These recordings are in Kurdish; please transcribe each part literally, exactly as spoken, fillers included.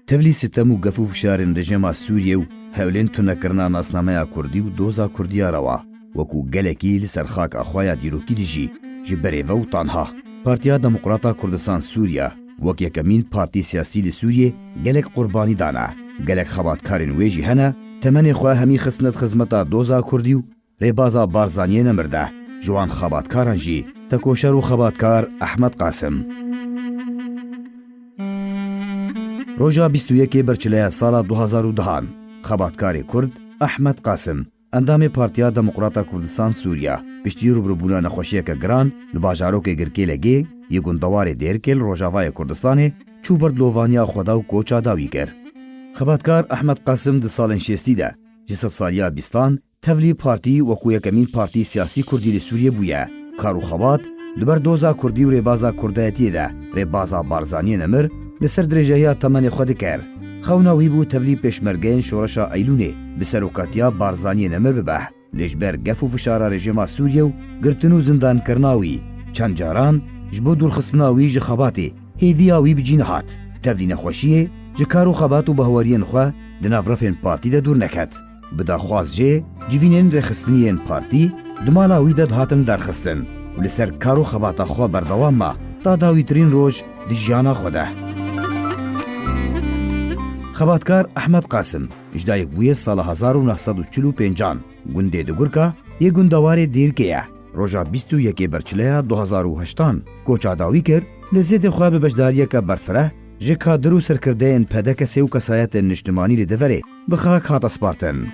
Tevlî sitem û gef û fişarên rejîma Sûriyê û hewlên tunekirina nasnameya kurdî û doza kurdî ya rewa, wekû gelekî li ser xaka xwe ya dîrokî dijî, ji berê ve û tanha. Partiya Demokrata Kurdistan Sûriya, wek yekemîn partî siyasî li Sûriyê, gelek qurbanî dane. Gelek xebatkarên wê jî hene, temenê xwe hemî xistine di xizmeta doza kurdî û rêbaza Barzaniyê nemir de. Ji wan xebatkaran jî tekoşer û xebatkar Ehmed Qasim. Roja bîst û yekê Berçileya sala du hazar û dehan, xebatkarê Kurd Ehmed Qasim, endamê Partiya Demokrata Kurdistan Sûriya, piştî rûbirûbûna nexweşiyeke giran li bajarokê Girkêlegê yê gundewarê Dêrkê li rojavayê Kurdistanê, çû ber dilovaniya xwe da û koça dawî kir. Xebatkar Ehmed Qasim di salên şêstî de, ji sedsaliya bîstan, tevlî partî wekû yekemîn partî siyasî kurdî li Sûriyê bûye. Kar û xebat di ber doza kurdî û rêbaza kurdayetiyê de rêbaza Barzaniyê nemir li ser dirêjehiya temenê xwe dikir. Xewna wî bû tevlî pêşmergeyên Şoreşa Eylûnê bi serokatiya Barzaniyê nemir bibe. Lê ji ber gef û fişara rejîma Sûriyê û girtin û zindankirina wî, çend caran ji bo dûrxistina wî ji xebatê hêviya wî bi cî nehat. Tevlî nexweşiyê ji kar û xebat û bahweriyên xwe di nav refên partî de dûr neket. Bi daxwaz jê civînên rêxistinî yên partî di mala wî de dihatin lidarxistin û li ser kar û xebata xwe berdewam ma ta dawîtirîn roj di jiyana xwe de. Xebatkar Ehmed Qasim ji dayik bûye sala hezar û neh sed û çil û pêncan, gundê Digurka yê gundewarê Dêrkê ye. Roja bîst û yekê Berçileya du hazar û heştan koça dawî kir, li zêdê xwe bi beşdariyeke berfireh ji kadir û serkirdeyên P D K S ê û kesayetên niştimanî li deverê bi xak hate spartin.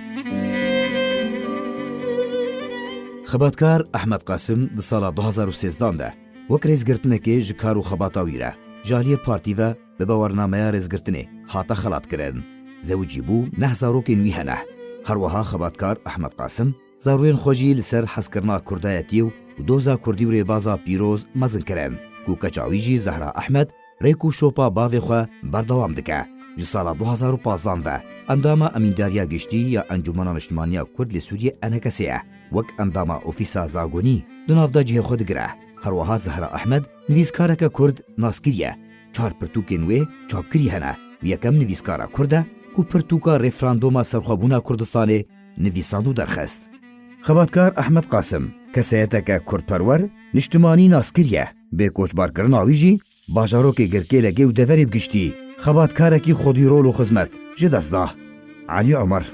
Xebatkar Ehmed Qasim di sala du hazar û sêzdan de wek rêzgirtinekê ji kar û xebata wî re ji aliyê partî ve bi bawernameya rêzgirtinê hate xelatkirin. Zewicî bû, neh zarokên wî hene. Her wiha xebatkar Ehmed Qasim zarûyên xwe jî li ser hezkirina kurdayetiyê û doza kurdî û rêbaza pîroz mezin kirin, ku keça wî jî Zehra Ehmed rêk û şopa bavê xwe berdewam dike. Ji sala du hazar û pazdan ve endama Emîndariya Giştî ya Encûmena Niştimanî ya Kurd li Sûriyê, E N K S, ye. Wek endama Ofîsa Zagonî di nav de cihê xwe digire. Her wiha Zehra Ehmed nivîskareke Kurd nas kiriye. Çar pirtûkên wê çapkirî hene. Wî yekem nivîskara Kurd e ku pirtûka referandûma serxwebûna Kurdistanê nivîsand û derxist. Xebatkar Ehmed Qasim, kesayeteke kurdperwer, niştimanî nas kiriye. Bê koçbarkirina wî jî bajarokê Girkêlegê û deverê bi giştî xebatkarekî xwedî rol û xizmet ji dest da. Elî Omer.